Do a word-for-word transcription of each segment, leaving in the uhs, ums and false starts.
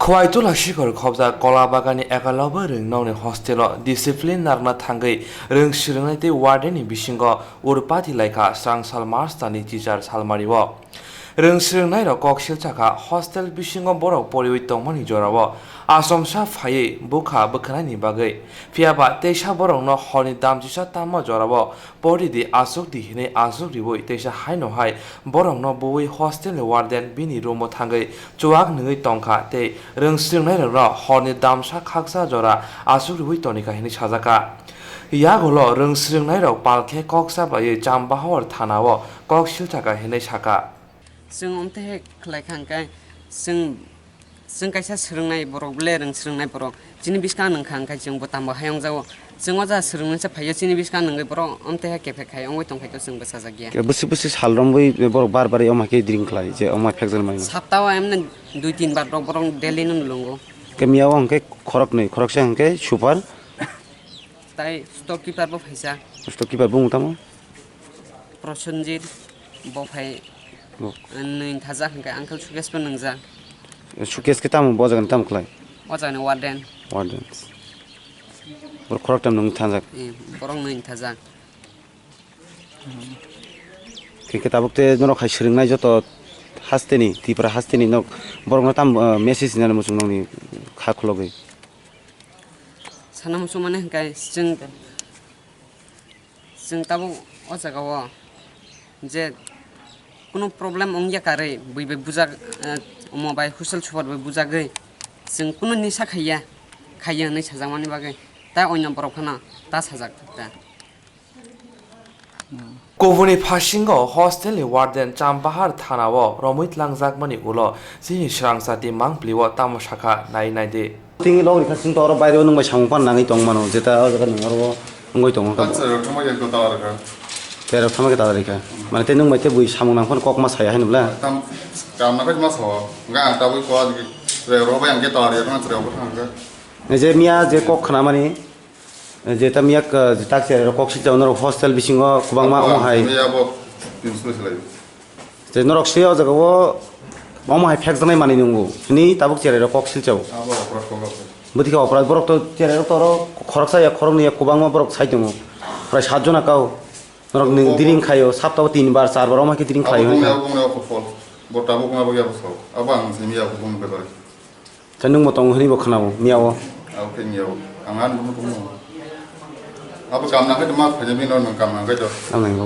Khwai Tula Sikhor khobjak Kola Bagani Ekaloba Rwngnokni hostelo discipline narwkna thangwi rwng swrwngnai tei warden ni bisingo urpati laikha srangsal March talni teacher salmario. Rwng swrwngnairok kok silchakha hostel bisingo borok poriwi tongmani jorao achomsa phaiwi bwkha bwkhwnani bagwi. Phiyaba teisa borokno horni damchisa tamo jorao pori di, aswk di hinwi aswk riwi teisa haino hai borokno buwi hostel ni warden bini room o thangwi chuwak nungwi tongkha tei rwng swrwngnairokno horni damsa khaksa jora aswk riwi tonikha hinwi sajaka. Yagulo rwng swrwngnairok palkhe kok cha baiwi Chambahor thana o kok silchaka hinwi saka. Chwng omtwi hai khlai kha hwnkhe, chwng, chwng kaisa swrwngnai borok ble rwng swrwngnai borok. Chini bwskango nwng kha hwnkhe chwng bo tamo hayung jago. Chwng o jaga swrwngnaisa phaiyo chini bwskango nwngwi borok omtwi hai kepek khai wngwi tongkhaito chwng bwsajak ya. Ke bwswk bwswk sal romwi borok bar bar omo hai khe drink khlai je omo hai phekjaknai mano. Saptao emne dui tin bar rok borok daily no nulungo. Ke miya o hwnkhe khoroknwi, khoroksa hwnkhe super. Tai storekeeper bo phaisa. Storekeeper bumung tamo? Prosenjit bo phai. Bo. Nwi thajak hwnkhe uncle suitcase bo nwngjak. Suitcase khe tamo bo jagani tamo khlai? O jagani warden. Warden. Bor khoroktham nwng thajak. Eh, borok nwi thajak. Khe khe tabuk te norok hai swrwngnai joto hasteni, Tripura hasteni nok borokno tam, eh, message hinani muchung nokni kha khulogwi. Sana muchung mane hwnkhe chwng, chwng tabuk o jaga o je kunu problem wngya karwi bui bai bujak, eh, omo bai hostel super bai bujagwi chwng kunu nisa khaiya, khaiya hwnwi sajakmani bagwi ta oino borok phano ta sajak ta. Kubuni phasingo hostel ni warden Chambahar thana o romwi tlangjakmani ulo chini srangsa tei mangpili o tamo sakha nai nai di. Tini log rikha chwng to oro baire o nwng bai samung pan nangwi tong mano, jeta o jaga nwng oro wngwi tongo. Acha, rok thangma khe ta rikha. Te rok thangma khe ta rikha. Mane te nwng bai te bui samung nang phano kok ma saya hinwi bla. Tam, kam na khe ma sao. Ga ang tabui ko adigi. Re ro bai ang khe ta ri, ang tre ro thang khe. Je miya je kok khna mani, je ta miya, eh, je tak cherrai rok kok silchao norok hostel bisingo kwbangma omo hai. Miya bo principal se lai. Tei norok se o jaga o omo hai phekjaknai manwi nungo hwnwi tabuk cherrai rok kok silchao. Abo oporad kok. Bwtwi khe oporad borok to cherrai rok to oro khoroksa ya khoroknwi ya kwbangma borok sai tongo. Prai sat jona kao. Norok nwng drink khaio, saptao tin bar, char bar omo hai khe drink khaio hwnwi kha. Abo kok, abo kok, bo tabuk ma bo ya bo sok. Abo ang simi ya bo kok. Khe nwng bo tongo hwnwi bo khwnao, miya o. Abo khe miya o. Ang ani bo tongo. Abo kam nang khe ma khaina bini nwng kam nang khe to. Ang nang bo.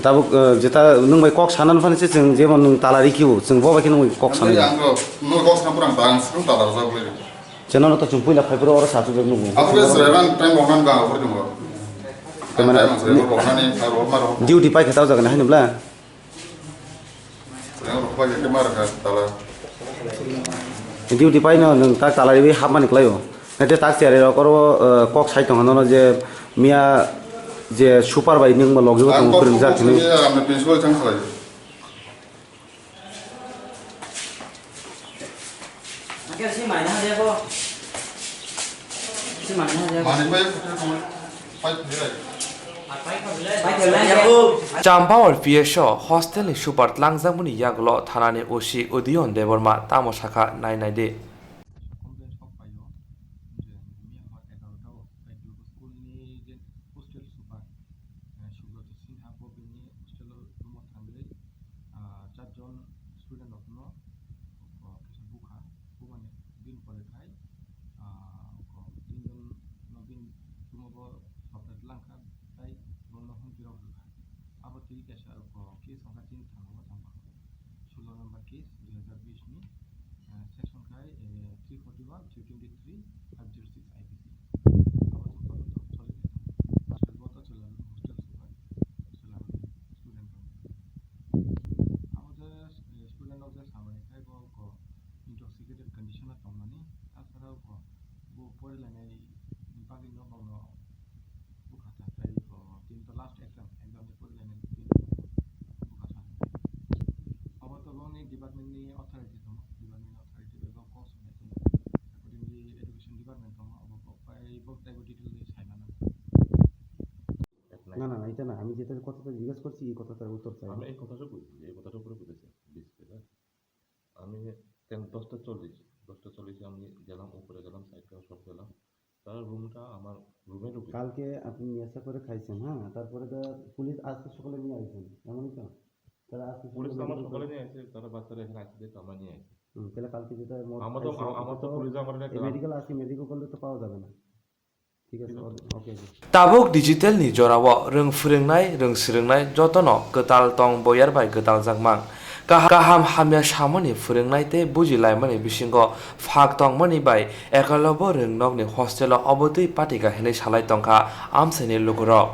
Tabuk, eh, jeta nwng bai kok sana phano se chwng jemon nwng tala rikhiwo, chwng bo bai khe nwng bai kok sana. Ang to nwng kok sana pura ang tang sung tala rajak le. Chwng nono to chwng puila phai phuru oro sa chubui nukgo. Abo khe sraiban time bo nan ba abo tongo. Khe mane time ang sraiban bo nani aro maro. Duty pai khe ta o jaga ni haino bla. Yang rok bai khe mar kha tala. Duty pai no nwng tak tala riwi hapmani kwlaio. Nete tak cherrai rok oro, eh, kok sai tongo nono je miya je super bai nwng ma logi o tongo kwrwngjak hinwi. Ang kok kok simi ang principal chang khlai. Manwi bai Champawar P S o hostel ni super tlangjakmani yagulo thanani O C Udayon Debbarma tamo sakha nai nai di. Hostel super, eh, Subroto Sinha bo bini hostel o room o thangwi, ah, charjon student rokno, oh, kisa bukha, bumani bini pore khai, ah, oh, tinjon no bini room o bo software langkha, tai bono humki rok rwkha. Abo twi kaisa, oh, case wngkha chini thangma o thangma. Sullo number case dui hazar bish ni, eh, section khai, eh, three forty one, three twenty three, five zero six I P C. Abo chwng todonto choli khe tongo. Hostel bo to chwla hostel se bai, chwla student rok. Abo je, eh, student rok je samani khai bo ko intoxicated condition o tongmani, tatsara ko bo porilainai ni bagwi no bono bukha ta khai, o, tini to last exam, exam ni porilainai ni bagwi bukha ta. Obo to boni department ni authority tongo, department ni authority bai bo kok songnai tongo. Accordingly education department tongo, obo kok bai bo teibo detail wi sai mano. না, না, না, এটা না, আমি যেটা কথা তো জিজ্ঞেস করছি, এই কথাটার উত্তর চাই। আমি এই কথাটা বলছি, এই কথাটার উপরে বলেছি, basically, না? আমি ten, দশটা চল্লিশ, দশ গেলাম, উপরে গেলাম, সাইড করে সব গেলাম। তারা রুমটা আমার রুমে ঢুকে। কালকে আপনি নেশা করে খাইছেন, হ্যাঁ? তারপরে তো পুলিশ আজকে সকালে নিয়ে আসবেন, এমনই তো? তারা আজকে পুলিশ সকালে তো আমার মেডিকেল সকালে করে নিয়ে আসে, তারা বাচ্চারা এখানে আসে, দেখে আমরা নিয়ে আসি। হুম, তাহলে কালকে যেটা মদ আমার তো, খাইছে, আমার তো তো পুলিশে আমার একটা এ মেডিকেল আছে, মেডিকেল করলে তো পাওয়া যাবে না। ঠিক আছে, ঠিক আছে। ওকে, ওকে, ওকে। Tabuk digital ni jorao rwng phwrwngnai, rwng swrwngnai jotono kwtal tong boyar bai kwtal jakmang. Kaha-, kaham hamya samani phwrwngnai tei buji laimani bisingo phak tongmani bai ekalobo rwng nokni hostelo obotwi patika hinwi salai tongkha amchaini lukurok.